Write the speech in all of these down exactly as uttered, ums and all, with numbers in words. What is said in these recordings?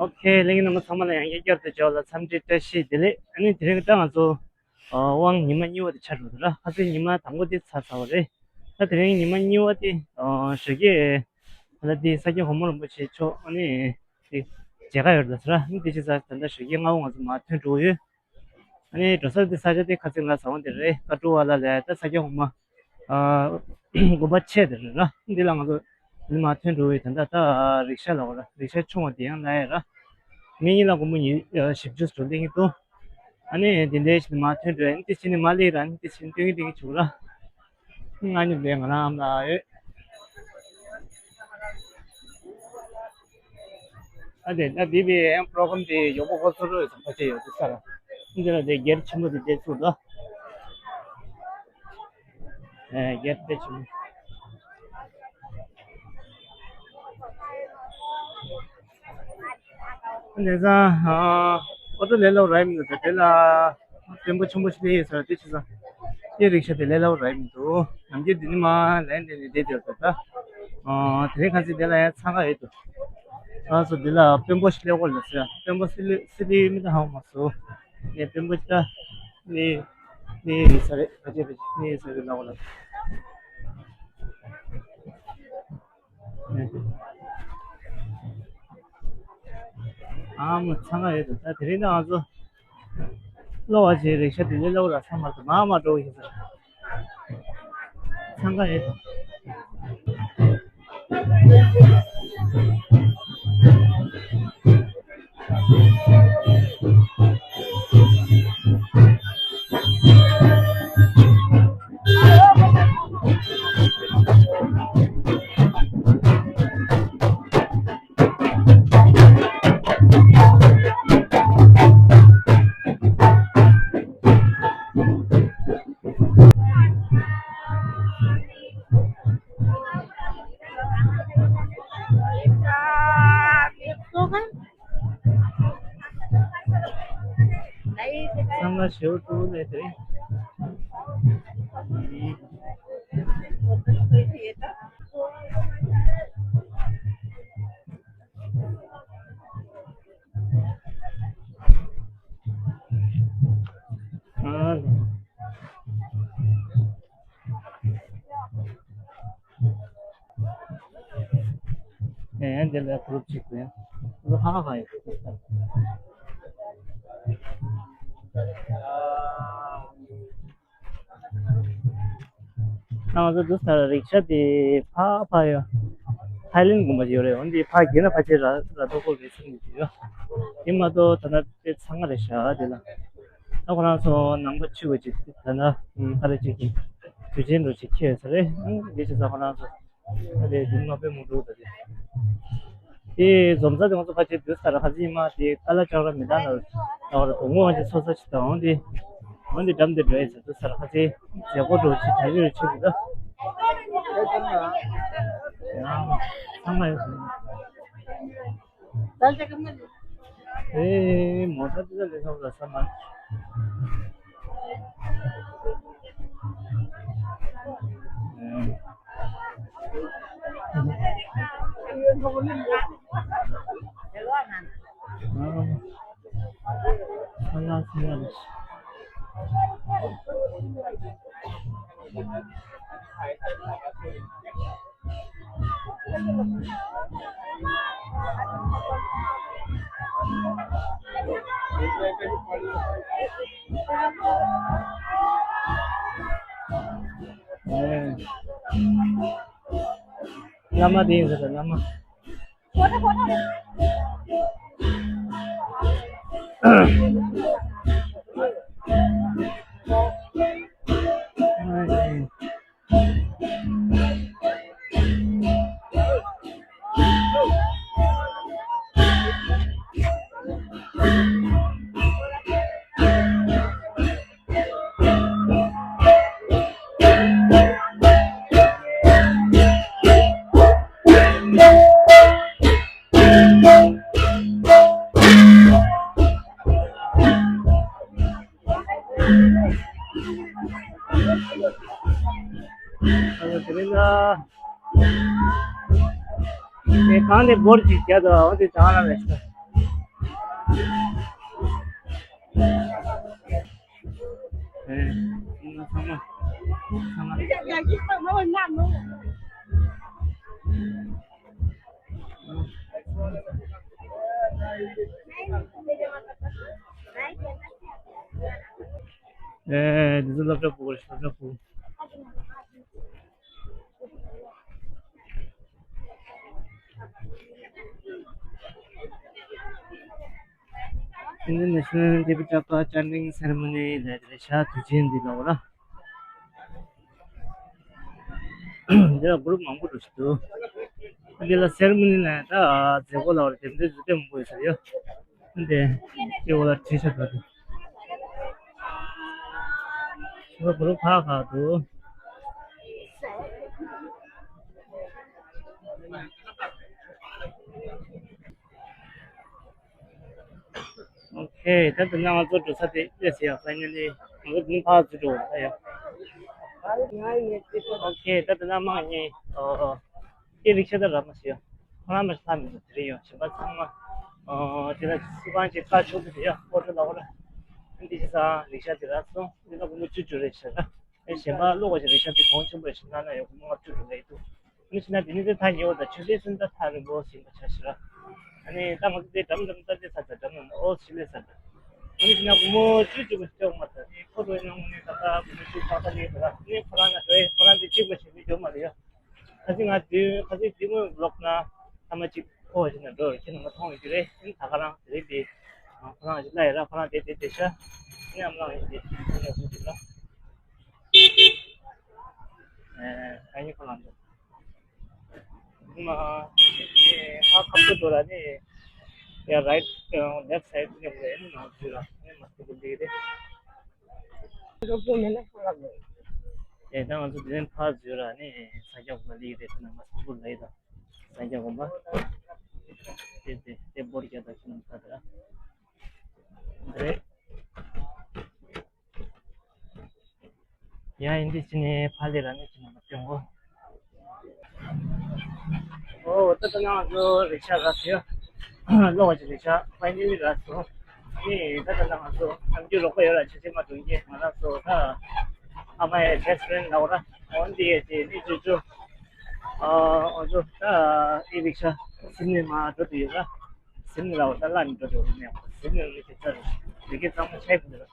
ཨོ་ཁེ། ལྷན་རྒྱས་རྣམ་པ་ཚང་མ་ལ་ཡང་བསྐྱར་དུ་མཇལ་བ་ལ་འཚམས་འདྲི་བཀྲ་ཤིས་བདེ་ལེགས། ཨ་ནི་དེ་རིང་ད་ང་ཚོ་ཨ་དབང་ཉི་མ་གཉིས་པ་དེ་ཆགས་འགྲོ་འདུག་ར། ཁ་སང་ཉི་མ་དང་པོ་དེ་ཚར་ཚར་བ་རེད། ད་དེ་རིང་ཉི་མ་གཉིས་པ་དེ་ཨ་ཞོགས་ཀས་ད་ལྟ་དེ་ས་སྐྱ་གོང་མ་རིན་པོ་ཆེ་མཆོག་ཨ་ནི་དེ་མཇལ་ཁ་ཡོད་རེད་ཟེར་ར། ཨ་ནི་དེ་བྱས་ཙང་ད་ལྟ་ཞོགས་ཀས་སྔ་པོ་ང་ཚོ་མར་ཐོན་འགྲོ་གི་ཡོད། ཨ་ནི་འགྲོ་ས་དེ་ས་ཆ་དེ་ཁ་སང་ལ་ཟ་འོང་དེ་རེད། ཀ་ཀྲུ་ཝ་ལ་ལ་ད་ས་སྐྱ་གོང་མ་ཨ་དགོན་པ་ཆེ་དེ་རེད་ར། འདི་ལ་ང་ཚོ་འདི་མར་ཐོན་འགྲོ་བའི་ད་ལྟ་ད་རིག་ཤ་ལ་འོ་ར། རིག་ཤ་ཆུང་བ་དེ་ཡང་ལ་ཡ་ར། མི་གཉིས་ལ་སྒོར་མོ་ཉི་ཨ་བཞི་བཅུ་ཙམ་སྟེར་གྱི་འདུག་ཨ་ནི་དེ་འདྲའི་ཞིག་མར་ཐོན་འགྲོ་ཡ། ཨ་ནི་དེ་ཕྱིན་ནས་མར་སླེབས་ར། ཨ་ནི་དེ་ཕྱིན་སྟོན་གྱི་སྟོན་གྱི་བྱུག་ར། ང་གཉིས་ལས་ང་རང་ཨ་མ་ལགས་ཡོད། ཨ་དེ་ད་འདི་བའི་ཨེམ་པོ་རོ་གྷ་རམ་དེ་ཡོག་པོ་ཁོ་ཚོ་རོ་ཡོད་ཙང་ཕལ་ཆེར་ཡོད་དུ་ས་ར། འདི་ལ་དེ་སྒེར་ཆེན་པོ་དེ་བསྡད་ཚུགས་ལ། ཨེ་སྒེར་དེ་ཆེན་པོ། ཨ་དེ་ཙང་ཨ་ཨོ་ཊོ་ལས་སླ་པོ་རག་མི་འདུག་ད་དེ་ལ། དཔོན་པོ་ཆེན་པོ་ཞིག་སླེབས་ཡོད་ཟེར་བ་དེ་བྱས་ཙང་། དེ་རིག་ཤ་དེ་ལས་སླ་པོ་རག་མི་འདུག་ནམ་རྒྱུན་འདི་ནི་མར་ལན་ལེན་ནས་བསྡད་ཡོད་པ་ད། ཨ་དེ་རིང་ཁ་སང་འདི་ལ་ཡང་འཚང་ཁ་ཡོད་དོ། ང་ཚོ་འདི་ལ་དཔོན་པོ་ཞིག་སླེབས་ཀྱི་ཡོད་ཟེར། དཔོན་པོ་སི་ལི་སི་ལི་མི་ད་ཧ་མ་སོ། ངས་དཔོན་པོ་ཅིག་ད་ནི་ནི་ཡིན་ས་རེད། ཕལ་ཆེར་ཕལ་ཆེར་ནི་ཡིན་ས་རེད་ལབ་པ་ལ། ཨ་མ་འཚང་ཁ་ཡོད་དོ། ད་དེ་རིང་ད་ང་ཚོ་གློ་བ་ཆེའི་རིག་ཤ་དེ་ལས་སླ་པོ་རག་ས་མ་རེད། མར་མར་འགྲོ་གི་ཡིན་ས་རེད། འཚང་ཁ་ཡོད་དོ། ཚང་མ་ཞེ་པོ་སྤྲོ་པོ་ལས་དེ། ཨ་ལ། ཡང་འདི་ལ་གུ་རུབ་ཅིག་དེ་ཡང་གུ་རུབ་ཧ་ཧ་ཧ་ཡོད། ང་ཚོ་འདུག་ས་རིག་ཤ་དེ་ཕ་ཕ་ཡོད། ཐའི་ལེན་དགོན་པ་ཡོད་རེད། འོན་ཏེ་ཕ་རྒྱལ་ན་ཕ་ཆེ་ར་ར་ཐོ་ཀོ་རེད་སེམས་ཀྱི་ཡོད། དེ་མ་གཏོགས་ད་ལྟ་དཔེ་ཚང་ང་རེད་ཤག་དེ་ལ། ད་ཁོ་རང་ཚོ་ནང་པ་ཆུ་བ་ཅིག་ད་ལྟ་ཨ་ཁ་རེ་ཅིག་གི་དུས་ཆེན་འགྲོ་ཅིག་ཁྱེར་ས་རེད། ཨང་དེ་བྱས་ཙང་ཁོ་རང་ཚོ་ད་དེ་དུས་མ་དཔེ་མོ་འགྲོ་ད་དེ། དེ་འཛོམས་ས་དེ་ང་ཚོ་ཕལ་ཆེར་དུས་ས་ར་ཁ་ཚིག་མ་དེ་ཀ་ལ་ལྕགས་ར་མེ་ད་ན་ད་བར་དུ་ངོ་བ་ཅིག་ཚོ་ས་ཅིག་ད་འོང་དེ་འོང་དེ་འགྲམ་དེ་འགྲོ་ཡས་ཚ་དུས་ས་ར་ཁ་ཚིག་མཛད་སྒོ་འགྲོ་ཅིག་ད་ཡོད་ཅིག་གི་ད། ཡང་ཚང་མ་ཡོད། ཨེ་མོ་ཊ་ཙི་ཙི་ལས་སོང་ལ་ས་མ། ཨེ། ཨ། ཨ་ལ་སི་ཡ་ལ་ཤི། བླ་མ་དེ་ཡིན་ཟེར་བླ་མ། ཨ་ལ་དེ་རིང་ལ། ཨེ་གང་དེ་འབོར་ཅིག་རྒྱག་འདུག་འོ་དེ་བྱང་ལ་མེད་ཤག་ཨེ། འདི་ཚོ་སློབ་གྲྭ་ཕྲུ་གུ་རེད། སློབ་གྲྭ་ཕྲུ་གུ། International Tibetan Culture Chanting Ceremony ལབ་རེད་ཤག་དུས་ཆེན་འདི་ལ་འོ་ན། འདི་ལ་གུ་རུབ་མང་པོ་འགྲོ་ཞིག་འདུག་འདི་ལ་སེ་རི་མོ་ནི་ལ་ད་མཛད་སྒོ་ལ་འོ་རེད། དེ་འདྲའི་འཛུལ་ལྟས་མང་པོ་ཡོད་ས་རེད་ཡ། འདི་སྐྱེ་བོ་ལ་བྲིས་ཤག་འགྲོ་འདུག་ཤི་བ་གུ་རུབ་ཁག་ཁག་འདུག་ཨོ་ཁེ། ད་ལྟ་ང་ཚོ་འགྲོ་ས་དེ་སླེབས་ཟིན་ཡ། ཕ་ནི་ལི་ང་ཚོ་དེ་ནི་ཕར་ཚུར་འགྲོ་བ་ཡ། ཨོ་ཁེ། ད་ལྟ་ང་མ་ཉེ་ཨོ་ཨི་རིག་ཤ་ད་ར་མ་ཞིག་ཡ། ཁོ་རང་མ་ཞིག་ལྷ་མི་འདུག་དེ་རིང་ཡ་གཞན་པ་ཚང་མ་ཨོ་དེ་ལ་སུ་གང་ཅིག་དཀའ་ཤོག་གི་རེད་ཡ། ཧོ་ཊེལ་ལ་འོ་ར། འདི་ཞིག་ས་རིག་ཤ་དེ་ར་སོང་། འདི་ལ་སྒོར་མོ་བཅུ་བཅུ་རེད་ཤག་ར། ཨེ་གཞན་པ་གློག་ཅིག་རིག་ཤ་དེ་གོང་ཆེན་པོ་ཞིག་གནང་ན་ཡ་སྒོར་མོ་ལྔ་བཅུ་རེ་ལས་འདུག་མི་ཤི་ན་དེ་ནི་དེ་ཐག་ཉེ་བོ་དང་ཆུ་ཚོད་སུམ་རྟགས་ཐག་རིང་པོ་ཟིན་པ་ཆ་ཤི་ར། ཨ་ནི་ད་ང་ཚོ་དེ་འགྲམ་འགྲམ་ལྟ་དེ་ས་ད་འགྲམ་ནང་ཨོ་ཤི་ལེ་ས་ད། མི་ཤི་ན་སྒོར་མོ་བཅུ་བཅུ་པ་སྤྲོད་མ་ཐག་ནི་ཁོ་རོའི་ནང་ནས་ད་ལྟ་སྒོར་མོ་བཅུ་ཐག་ཐག་ལེ་ད་ར། ནི་ཁོ་རང་ན་འགྲོ་ཡི་ཁོ་རང་དེ་གཅིག་པ་ཞིག་མི་འགྲོ་མ་རེད་ཡ། ཁ་སང་ང་དུས་ཁ་སང་དུས་ངོས་ལོག་ན་ཐ་མ་གཅིག་ཁོ་བ་ཞིག་ན་འགྲོ་རེད། ཁྱེད་རང་མ་མཐོང་ཡོད་ཀྱི་རེད། ཨ་ནི་ད་ག་རང་དེ་རེད་དེ། ཁོ་རང་ཞིག་ལ་ཡ་ར་ཁོ་རང་དེ་དེ་དེ་ཤ་ནི་ཨམ་རང་ཡིན་དེ་ཁོ་རང་ཞིག་ལ། ཨ་ནི་ཁོ་རང་འགྲོ། ཨ་ཁ་ཁུ་འགྲོ་ལ་ནི་ཡ་རའིཊ་ལེཕ་སའིཌ་ནས་འགྲོ་ཡ་ནི་ནང་དུ་ལ་ནི་མ་སུ་གུ་འདི་རེད། ཨེ་ད་ང་ཚོ་དེ་རིང་ཕར་འཛུལ་ར་ནི་ས་སྐྱ་གོང་མ་ལི་རེད་ན་མ་སུ་གུ་ལ་ཡི་ད་ས་སྐྱ་གོང་མ་དེ་དེ་དེ་བོར་རྒྱ་ད་ཁྱི་ནང་ཁ་དེ་ར་རེད། ཡ་ཡིན་དུས་ཕྱི་ནས་ཕ་ལེ་ར་ནས་ཕྱི་ནང་སྟོན་གོ། ཨོ་ད་ལྟ་ང་ཚོ་རིག་ཤ་རག་ཟེར། གློག་ཅིག་རིག་ཤ་ཕ་ནི་ལི་རག་སོང་། ནི་ད་ལྟ་ང་ཚོ་ནམ་རྒྱུན་རོགས་པ་ཡོད་ལ་ཆ་ཆེ་མ་གཏོང་གི་ང་རང་ཚོ་ད་ཨ་མ་ཡའི་བེ་སི་ཕེ་རེན་ཌི་ལ་འོ་ར་འོན་ཏེ་ཡ་ཅེ་ནི་ཅུ་ཅུ། ཨོ་ཚོ་ད་ཨི་རིག་ཤ་སིམ་ནི་མ་འགྲོ་དུ་ཡོད་ར། ཟིན་ལ་བ་ད་ལ་ནི་འགྲོ་འགྲོ་ནས་ཟིན་ལ་ནི་དེ་ཚར་དེ་གའི་གཙང་མ་ཆད་པ་འདུག་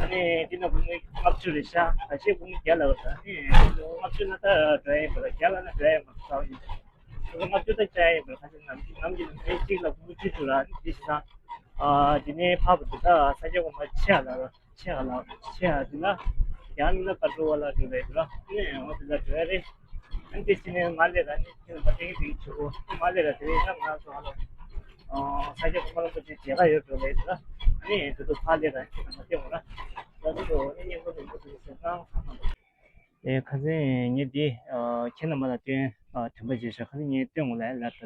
ཨ་ནི་དེ་ན་སྒོར་མོ་ལྔ་བཅུ་རེད་ཤག་ད་ཆད་སྒོར་མོ་བརྒྱ་ལ་བ་ད་ནི་ལྔ་བཅུ་ན་ད་འགྲོ་ཡ་ཡིན་པ་ལ་བརྒྱ་ལ་ན་འགྲོ་ཡ་ཡིན་པ་ཚ་བ་ཡིན། ལྔ་བཅུ་ད་བཅའ་ཡ་ཡིན་པ་ལ་ཁ་ཆེ་ནམ་གྱི་ནམ་གྱི་ནམ་གྱི་གཅིག་ལ་སྒོར་མོ་བཅུ་བཅུ་ལ་ནི་དེ་ཞིག་ད་དེ་ནས་ཕབ་པ་འདུག་ད་ས་ཆ་སྒོར་མོ་ཆད་ལ་བ། ཆེ་ཨ་ཆེ་ཨ་དེ་ལ་ཡང་ནི་ལ་ཀ་ཀྲོ་བ་ལ་འགྲོ་རེད་དེ་ལ་ནི་འོ་དེ་ལ་འགྲོ་ཡ་རེད། ཨ་ནི་དེ་ཕྱི་ནས་མ་ལེ་ར་ནི་ཁྱེད་ལ་དེ་གི་དེ་གི་ཆུ་བོ་མ་ལེ་ར་དེ་རེད་ན་ང་ཚོ་ཧ་ལོ། ས་སྐྱ་གོང་མ་རིན་པོ་ཆེ་མཇལ་ཁ་ཡོད་འགྲོ་རེད་དེ་ལ་ཨ་ནི་དེ་ཚོ་ཕ་ལེ་ར་ཁྱེད་ལ་མ་སྐྱོང་བ་ར་ང་ཚོ་ནི་སྙིང་པོ་རིན་པོ་ཆེ་ཟེར་ན་ཧ་ཧ་ལོ། ཨེ་ཁ་སང་ངས་འདི་ཁྱེད་རྣམ་པ་ལ་སྟོན་དྲན་པ་བརྗེད་ཤག་ཁ་སང་ངས་སྟོན་དགོས་ལ་ལབ་ད་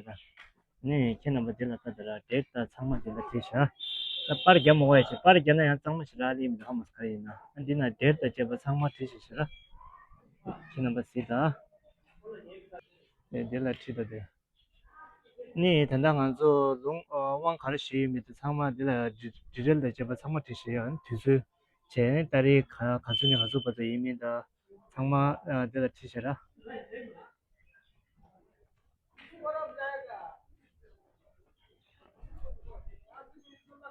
ད། ནས་ཁྱེད་རྣམ་པ་འདི་ལ་ལྟ་དེ་ར་འབྲེལ་དང་ཚང་མ་འདི་ལ་བྲིས་བཞག་ད་པར་རྒྱབ་མ་དགོས་ཡ་ཞིག་པར་རྒྱབ་ན་ཡང་གཙང་མ་ཞིག་རག་ལེ་མི་འདུག་ཧ་མ་ག་རེ་ཡིན་ན་ཨ་འདི་ན་འབྲེལ་དང་བཅས་པ་ཚང་མ་བྲིས་བཞག་ཞིག་ར། ཁྱེད་རྣམ་པ་གཟིགས་དང་། ཨེ་འདི་ལ་བྲིས་དང་དེ། ནི་ད་ལྟ་ང་ཚོ་ལུང་དབང་ག་རེ་ཞུས་ཡོད་མེད་དེ་ཚང་མ་འདི་ལ་འབྲི་འབྲི་རལ་དང་བཅས་པ་ཚང་མ་བྲིས་བཞག་ཡོད། དུས་ཚོད་བྱས་ནས་ཏ་རིག་ག་ག་ཚོད་ནས་ག་ཚོད་བར་དུ་ཡིན་མིན་དང་ཚང་མ་འདི་ལ་བྲིས་བཞག་ར།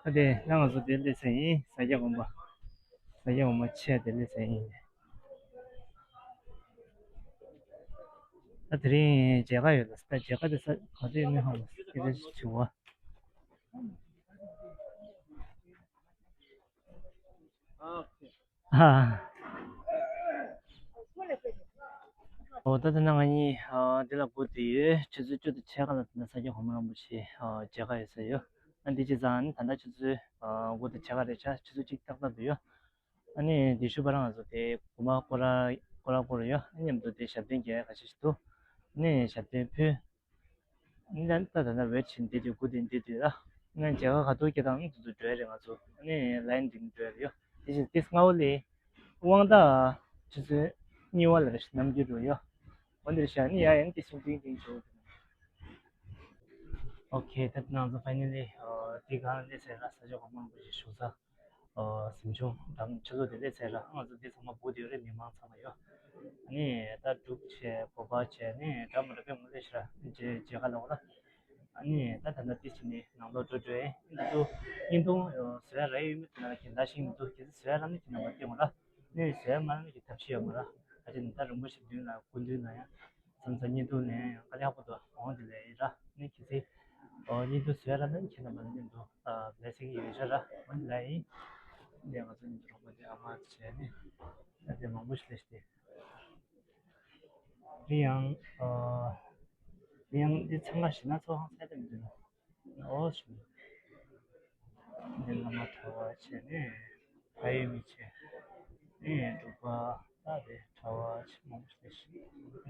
ཨ་དེ་ང་ཚོ་དེ་སླེབས་ཚར་ཡིན། ས་སྐྱ་དགོན་པ། ས་སྐྱ་དགོན་པ་ཆེ་དེ་སླེབས་ཚར་ཡིན། ད་དེ་རིང་མཇལ་ཁ་ཡོད་ལ་ད་མཇལ་ཁ་དེ་ས་ག་ཚོད་ཡོད་མེད་ཧ་མ་སྐད་ཆ་ཞིག་བྱུང་བ། ཨ། ཨོ་ད་ལྟ་ན་ང་གཉིས་ཨ་འདི་ལ་སྒུག་བསྡད་ཡོད། ཆུ་ཚོད་བཅུ་དང་ཕྱེད་ཀ་ལ་ད་ལྟ་ས་སྐྱ་གོང་མ་རིན་པོ་ཆེ་ཨ་མཇལ་ཁ་ཡོད་ས་ཡོད། ཨ་འདི་བྱས་ཙང་ནི་ད་ལྟ་ཆུ་ཚོད་ཨ་དགུ་དང་ཕྱེད་ཀ་རེད་ཤག་ཆུ་ཚོད་གཅིག་ཏག་ཏག་འདུག་ཡོད། ཨ་ནི་དེ་ཞུ་བ་རང་ང་ཚོ་དེ་གོང་མ་སྐོར་ར་སྐོར་ར་སྐོར་ར་ཡོད། ཨ་མཉམ་དུ་དེ་ཞབས་བརྟན་རྒྱག་ཡ་ཁ་ཤས་ཤིག་འདུག་ཨ་ནི་ཞབས་བརྟན་ཕུལ། ཨ་ནི་ད་ད་ད་ད་ཝེ་ཊི་བྱེད་འདི་དུས་སྒུག་བསྡད་འདི་དུས་ར། ཨ་ནི་མཇལ་ཁ་ག་དུས་སྐྱེལ་དང་ཨ་ནི་དུས་དུས་འགྲོ་ཡ་རེད་ང་ཚོ། ཨ་ནི་ལའིན་འདི་འགྲོ་ཡ་རེད་ཡོད། དེ་བཞིན་ཏིས་སྔ་བོ་ལས། དབང་ཐང་ཆུ་ཚོད་གཉིས་པ་ལ་རེ་ཞིག་ནམ་རྒྱུན་འགྲོ་ཡོད། འོན་ཏེ་ཞག་ནི་ཡ་ཡན་ཏིས་ཤིང་ཏིང་ཏིང་འགྲོ། ཨོ་ཁེ། ད་ང་ཚོ་ཕའི་ནལ་ལི་འདི་ག་ལ་སླེབས་ཚར་ར། ས་ཆ་གོང་མ་རིན་པོ་ཆེ་བཞུགས་ས་གཟིམ་ཆུང་འགྲམ་ཆུ་ཚོད་དེ་སླེབས་ཚར་ར། ང་ཚོ་འདི་ཚང་མ་སྒུག་བསྡད་ཡོད་རེད། མི་མང་ཚང་མ་ཡོད། ཨ་ནི་ད་འབྲུག་བྱས་བོད་པ་བྱས་ནི་འདྲ་མི་འདྲ་དཔེ་མང་པོ་སླེབས་ཤག་ར། མཇལ་མཇལ་ཁ་ལ་འོ་ན། ཨ་ནི་ད་ད་ལྟ་དེ་བྱས་ནས་ནང་ལོགས་འགྲོ་འགྲོ་ཡིན། འདི་ཚོ་བརྙན་ཐུང་བཟོ་ཡ་རག་ཡོད་མེད་དེ་ལ་གྱེན་ལྟ་ཞིག་མི་འདུག་གལ་སྲིད་བཟོ་ཡ་རག་ན་གྱེན་ལྟ་མ་སྟེར་འོང་ར། ནས་བཟོ་ཡ་མ་རག་ན་གྱེན་ཐབས་ཤེས་ཡོད་མ་ར། ད་ཅི་ནི་ད་རིན་པོ་ཆེ་མདུན་ལ་སྐུ་མདུན་ལ་ཡང་མཚམས་མཚམས་བརྙན་ཐུང་ནས་ཡང་དཀའ་ལས་ཁག་པོ་འདུག་འོང་དེ་ལས་ཡིན་ར། ནས་གལ་སྲིད་ཨོ་བརྙན་ཐུང་བཟོ་ཡ་རག་ན་གྱེན་ལྟ་མ་སྟེར་འདུག་ལས་ཟེར་གྱི་ཡོད་ཤག་ར། འོང་དེ་ལ་ཡིན། ནས་ང་ཚོ་གཉིས་རོགས་པ་དེ་ཨ་མ་བྱས་ནས་ད་དེ་མང་པོ་ཞིག་ལས་ཤི་དེ། དེ་ཡང་ཨ་དེ་ཡང་འདི་ཚང་མ་ཞིག་ན་ཚོགས་ཁང་ཚད་དེ་མི་འདུག་ན། ཨོ་ཞུ། འདི་བླ་མ་གྲྭ་བ་བྱས་ནས་ཕ་ཡུལ་མི་བྱས། ཨེ་འབྲུག་པ་ད་དེ་གྲྭ་བ་ཆེ་མང་པོ་ཞིག་ལས་ཤི།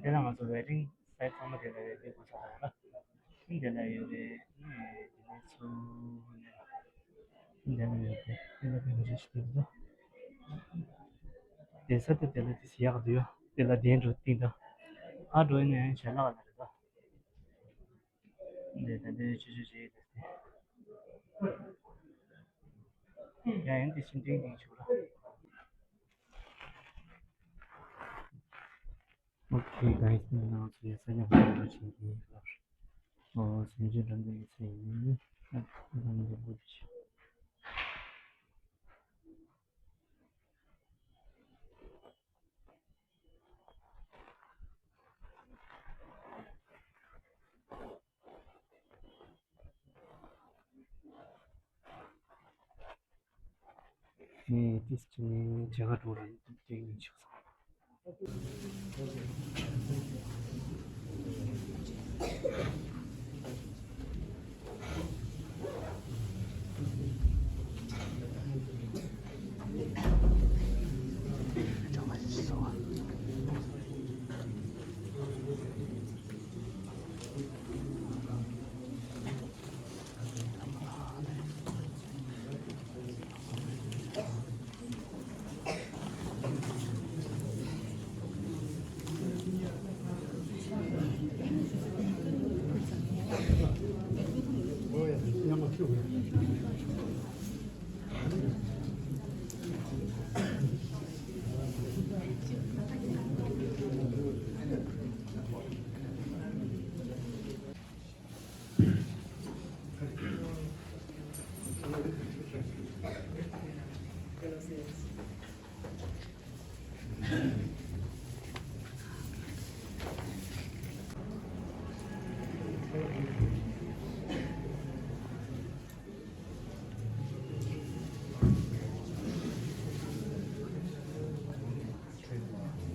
འདི་ལ་ང་ཚོ་ཝེ་ཊིང་སའེ་ཊི་ཚང་མ་དེ་ལ་ཡོད་པའི་གོ་ས་དང་ལ། འདི་ལ་ཡོད་པའི་ནས་དེ་ནས་ཚུར་ནས་འདི་ལ་ཡོད་པའི་འདི་ལ་ཕན་པ་ཞིག་ཞིག་འདུག་ད། དེ་ས་དེ་དེ་ལ་དེ་སི་ཡག་འདུག་ཡོ། དེ་ལ་དེ་འགྲོ་ཏིང་ད། ཨ་འགྲོ་ཡིན་ནས་ཞལ་ལག་ལ་རེད་ད། འདི་ད་འདི་ཆུ་ཆུ་ཆུ་ཡིན་ད། ཡ་ཡིན་དེ་ཕྱིན་ཏིང་ཏིང་ཆུ་ར། Okay, guys, ང་ཚོ་ཡ་ས་ཡ་ཧོ་ར་ཆིང་གི་ལར། ཨོ་སེམས་ཅན་རང་གི་ཡིད་ཚེ་ཡིན། ཨ་རང་གི་བུ་དེ་ཆེ། ངས་ཏིས་ཅི་ནས་བྱ་དགའ་འགྲོ་ར་ཏིས་ཅི་ནས་ཆགས་སོང་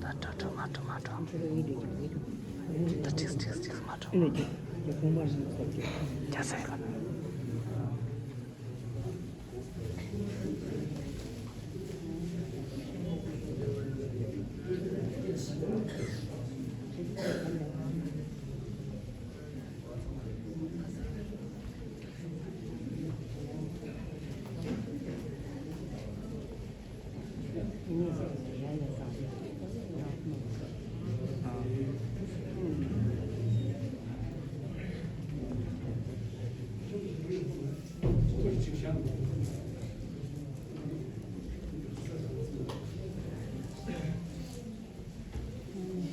ད་ད་ད་མ་ད་མ་ད། ད་ཅིག་ཅིག་ཅིག་མ་ད། རྒྱ་ས་ཡ་ལ།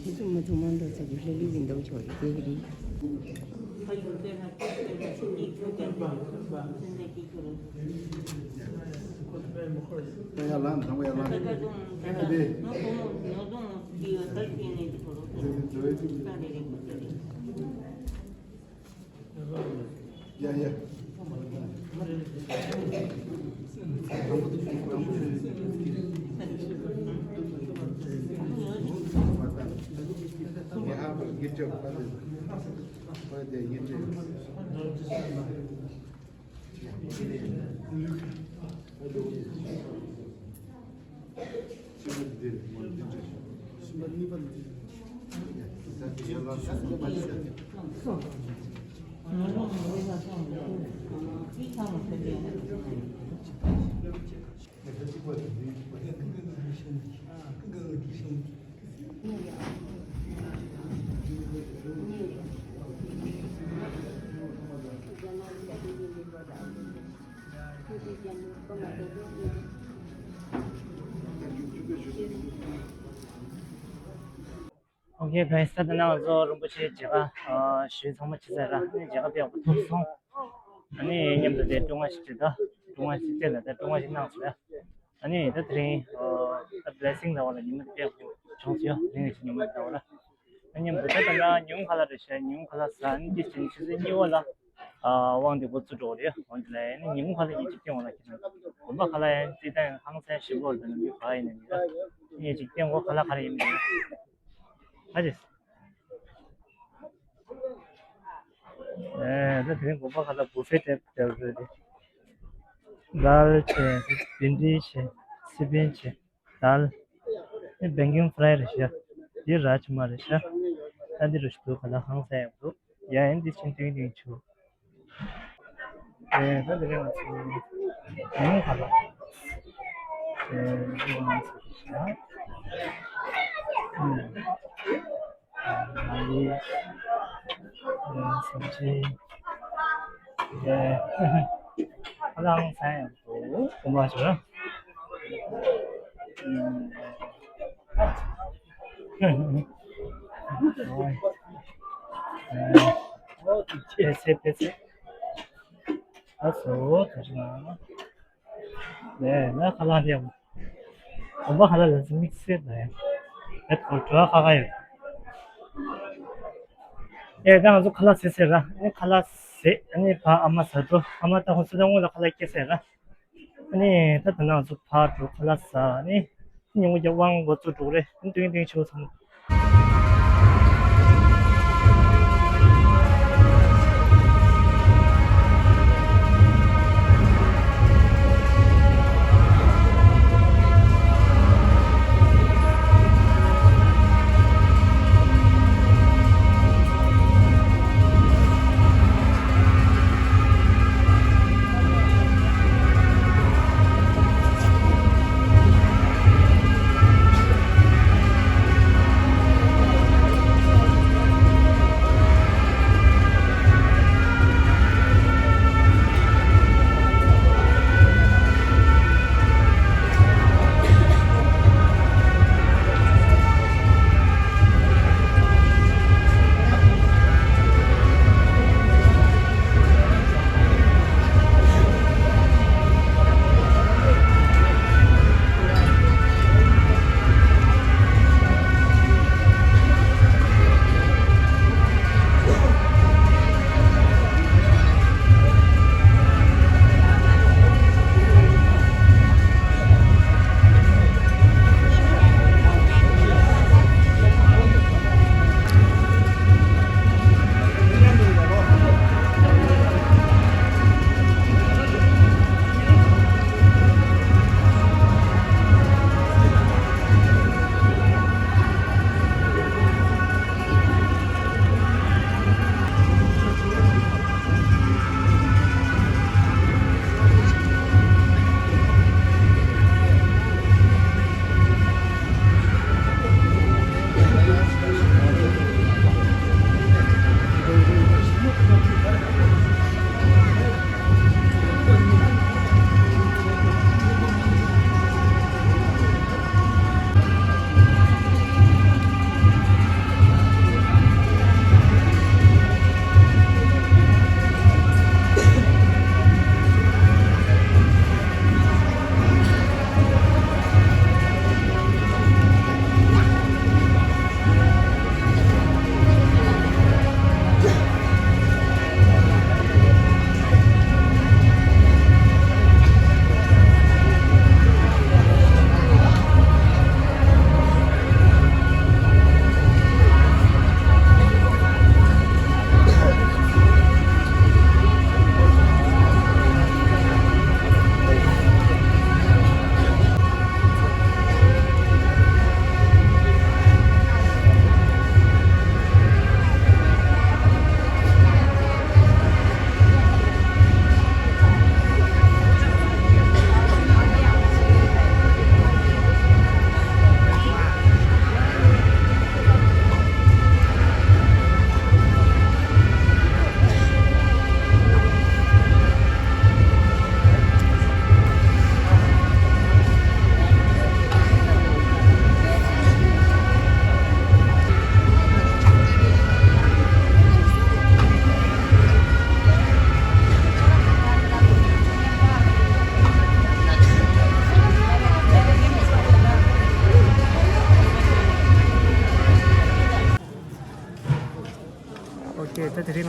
ཁྱེད་ཚོ་མ་ཐུག་མ་འགྲོ་ཚ་གི་ལྷ་ལུས་ཀྱི་འདབ་ཆོག་རེད་དེ་རེད། ཡ་ལ་དང་ཡ་ལ་དེ། ཡ་ཡ། ངས་ཕན་ས་དེ་ནང་ཚོ་རིན་པོ་ཆེ་མཇལ་ཁ་ཞུས་ཚང་མ་བྱས་ཚར་ར། ཨ་ནི་མཇལ་ཁ་ཕེབས་པ་ཐུགས་སོང་། ཨ་ནི་མཉམ་དུ་དེ་སྒྲུང་ང་ཞིག་བྲིས་ད། སྒྲུང་ང་ཞིག་བྲིས་ལ་དེ་སྒྲུང་ང་ཞིག་གནང་སོང་ཡ། ཨ་ནི་ད་དེ་རིང་ད་བྷི་ལེ་སིང་ལ་བ་ལ་ཉི་མ་དེ་ཕེབས་བྱུང་སོང་ཡ། དེ་རིང་ཞིག་ཉི་མ་དེ་བ་ལ། ཨ་མཉམ་དུ་ད་ད་ལ་ཉིན་གུང་ཁ་ལག་རེ་བཞག་ཉིན་གུང་ཁ་ལག་ཟ། ཨ་ནི་དེ་བཞིན་ཆུ་ཚོད་གཉིས་པ་ལ་ཨ་དབང་འདུས་སྒོ་བཙུགས་འགྲོ་གི་རེད། འོན་ཏེ་ལ་ཨ་ནི་ཉིན་གུང་ཁ་ལག་ཡིན་གཅིག་སྟོན་གོ་ལ་ཁྱེད་རང་དགོན་པ་ཁ་ལག་ཡང་ཅི་ལྟ་ཡང་ཧང་སང་ཞིམ་པོ་རེད། ད་ནི་མི་ག་ཡིན་ནི་ཡིན་ད་ཡིན་གཅིག་སྟོན་གོ། ཁ་ལག་ག་རེ་ཡིན་མིན་ཨ་ཅེ། ཨེ་ད་དེ་རིང་དགོན་པ་ཁ་ལག་བུ་ཕེ་ཊའིབ་རེད། དཱལ་བྱས། བྷིན་ཌི་བྱས། སི་པན་བྱས། དཱལ། ཨེ་བེང་ཀིང་ཕ་རའི་རེད་ཤག་འདི་རཱཇ་མ་རེད་ཤག་ཨ་འདི་རུ་ཞིག་འདུག་ཁ་ལག་ཧང་སང་ཡག་འདུག་ཡ་ཨེ་འདི་ཕྱིན་ཏིང་ཏིང་ཆུ། ཨེ་ད་འདི་རེད་ང་ཚོ་ཉིན་གུང་ཁ་ལག་ཨེ་འདི་ང་ཚོ་ཤག་ཨུམ། ཨ་ནི་ཨེ་སེམས་ཅན། ཨེ་ཁ་ལག་ཧང་སང་ཡག་འདུག་གོ་མ་བྱུང་། ཨུམ། ཨོ། ཨེ་ཨེ་ཚེ་ཕེ་ཚེ། ཨ་སོ་ད་ཅི་ན། ལས་ལ་ཁ་ལག་འདི་ཡང་། གོམ་པ་ཁ་ལག་ལ་ཟིན་མིག་སེར་ད་ཡང་། ཨེ་ཁོ་བྲོ་བ་ཁ་ཁ་ཡོད། ཨེ་ད་ང་ཚོ་ཁ་ལག་ཟས་ཟེར་ར། ཨེ་ཁ་ལག་ཟས། ཨ་ནི་ཕ་ཨ་མ་ཟ་འགྲོ། ཨ་མ་ད་ཁོ་ཚོ་ད་སྔོན་ལ་ཁ་ལག་སྐྱེལ་ཟེར་ར། ཨ་ནི་ད་ད་ང་ཚོ་ཕར་འགྲོ་ཁ་ལག་ཟ། ཨ་ནི་ཉིན་གུང་རྒྱབ་དབང་འགོ་བཙུགས་འགྲོ་གི་རེད། ཨ་ནི་ཏིང་ཏིང་ཆུ་ཚང་།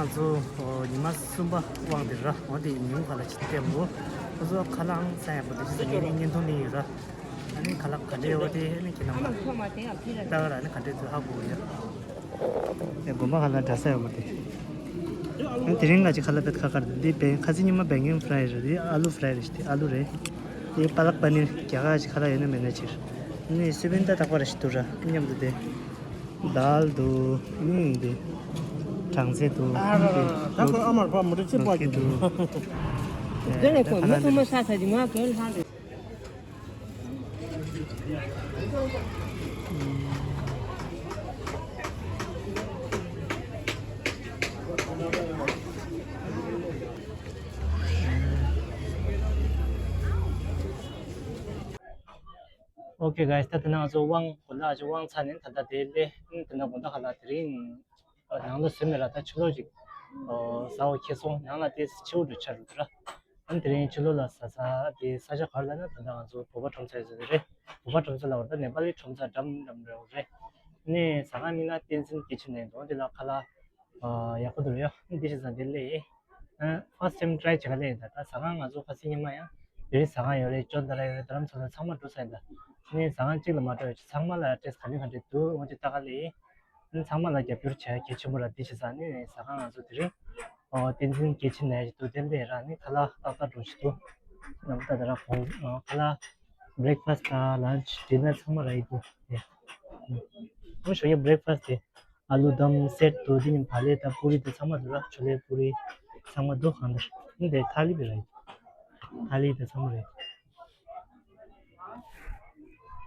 ང་ཚོ་ཉི་མ་གསུམ་པ་དབང་དེ་ར། འོ་དེ་ཉིན་གུང་ཁ་ལག་ཅིག་བལྟས་འདུག་ཁོ་ཚོ་ཁ་ལག་ཟ་ཡག་པོ་དེ་ཅི་ཟེར་ངས་བརྙན་ཐུང་ལེན་ཡོད་ར། ཨ་ནི་ཁ་ལག་ག་འདྲ་ཡོད་དེ་ཨ་ནི་ཁྱེད་རྣམ་པ་ལྟ་ག་ར་ཨ་ནི་ག་འདྲ་ཡོད་ཧ་གོ་གི་ཡོད། ཡ་དགོན་པ་ཁ་ལག་འདྲ་ས་ཡོད་མ་རེད། ཨ་ནི་དེ་རིང་ང་ཅིག་ཁ་ལག་བེད་ཁ་ཁར་འདི་བེད་ཁ་སང་ཉི་མ་བེད་ཀིང་ཕ་རའི་རེད། འདི་ཨ་ལུ་ཕ་རའི་རེད། ཞིག་དེ་ཨ་ལུ་རེད། དེ་པ་ལག་པ་ནིར་རྒྱ་གར་ཅིག་ཁ་ལག་ཡོད་ན་མེད་ན་ཕྱིར། ཨ་ནི་སི་པན་ད་རྟག་པར་ཞིག་འདུག་ར་མཉམ་དུ་དེ། དཱལ་འདུག་ཨ་ནི་འདི། སྦྲང་རྩི་འདུག་ཨ་ནི་འདི། ད་ཁོ་ཨ་མར་ཕ་མུ་ཏི་ཅི་པ་ལོ་ཀི་འདུག་དེ་ནས་ཁོ་མི་ཚང་མ་ཤ་ཚ་གི་མ་གོན་ལྷ་རེད། Okay guys, ད་དེ་ན་ང་ཚོ་དབང་དགོང་དག་ཅིག་དབང་ཚར་ནས་ད་ལྟ་དེ་སླེབས། དེ་ན་དགོང་དག་ཁ་ལག་དེ་རིང་ནང་ལ་ཟོས་མེད་ར། ད་ཕྱི་ལོགས་ཅིག་ཟ་འོ་ཁེལ་སོང་། ནང་ལ་དེ་ཕྱི་པོ་འགྲོ་ཆ་རུ་འདུག་ར། ཨ་ནི་དེ་རིང་ཕྱི་ལོགས་ལ་ཟ་ས་དེ་ས་ཆ་ག་རེ་ལབ་ན་ད་ལྟ་ང་ཚོ་བོད་པ་ཁྲོམ་ས་ཡོད་ས་དེ་རེད། བོད་པ་ཁྲོམ་ས་ལབ་པ་ད་ནེ་པ་ལི་ཁྲོམ་ས་འགྲམ་འགྲམ་རེད། ཨ་ནི་ཟ་ཁང་གཉིས་ན་བསྟན་འཛིན་སྐྱེས་ཆེན་ནས་འདུག་དེ་ལ་ཁ་ལག་ཨ་ཡག་པོ་འདུག་ཡ། འདི་ཞིག་ཟ་འདི་ལས། ཨ་first time try བྱེད་ག་ལས་ཡིན་ད། ད་ཟ་ཁང་ང་ཚོ་ཁ་སང་ཉི་མ་ཡང་བོད་རིགས་ཟ་ཁང་ཡོད་རེད། ཅོ་འདི་ར་ཡོད་རེད། རྡ་རམ་ས་ལ་ཚང་མ་འགྲོ་ས་ཡིན་ད། ནི་ཟ་ཁང་གཅིག་ལ་མ་འགྲོ་ཡ་ཚང་མ་ལ་ཊེ་སི་ག་ནས་ག་འདྲ་འདུག་འོ་དེ་ལྟ་ག་ལས་ཡིན། ཨ་ཚང་མ་ལ་རྒྱབ་སྐྱོར་བྱེད་ཡ་གལ་ཆེན་པོ་ར། འདི་ཞིག་ཟ་ནི་ནི་ཟ་ཁང་ང་ཚོ་དེ་རིང་ཨོ་བསྟན་འཛིན་སྐྱེས་ཆེན་ནས་ཡ་ཞིག་འདུག་དེ་འདྲ་ར་ནི་ཁ་ལག་ཏག་ཏག་འགྲོ་ཞིག་འདུག་ནམ་ད་ད་ར་ཁོང་ཁ་ལག་breakfast དང་lunch dinner ཚང་མ་ར་ཡི་འདུག་ཨོ་ཞོ་ཡ་breakfast དེ། ཨ་ལུ་དམ་སེར་དོ་དེ་ནི་བ་ལེ་དང་པུ་རི་དེ་ཚང་མ་འདུག་ར། ཆོ་ལེ་པུ་རི་ཚང་མ་འདུག་གང་ལྟར་འདི་ཐ་ལི་བི་ར་ཡི། ཐ་ལི་དེ་ཚང་མ་རེད།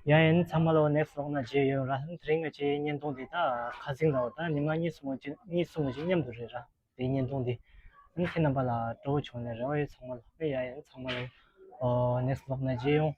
ཡ་ཡ་ནི་ཚང་མ་ལོ་next vlog ན་མཇལ་ཡོང་ར། དེ་རིང་ང་ཆེ་བརྙན་ཐུང་དེ་ད་ཁ་སང་ལ་བ་ད་ཉི་མ་གཉིས་གསུམ་གཅིག་གཉིས་གསུམ་གཅིག་མཉམ་དུ་རེད་ར། དེ་བརྙན་ཐུང་དེ་ཨ་ནི་ཁྱེད་རྣམ་པ་ལ་སྤྲོ་བོ་བྱུང་ནས་རེ་བ་ཡོད། ཚང་མ་ལ་ཡ་ཡ་ནི་ཚང་མ་ལོ་next vlog ན་མཇལ་ཡོང་།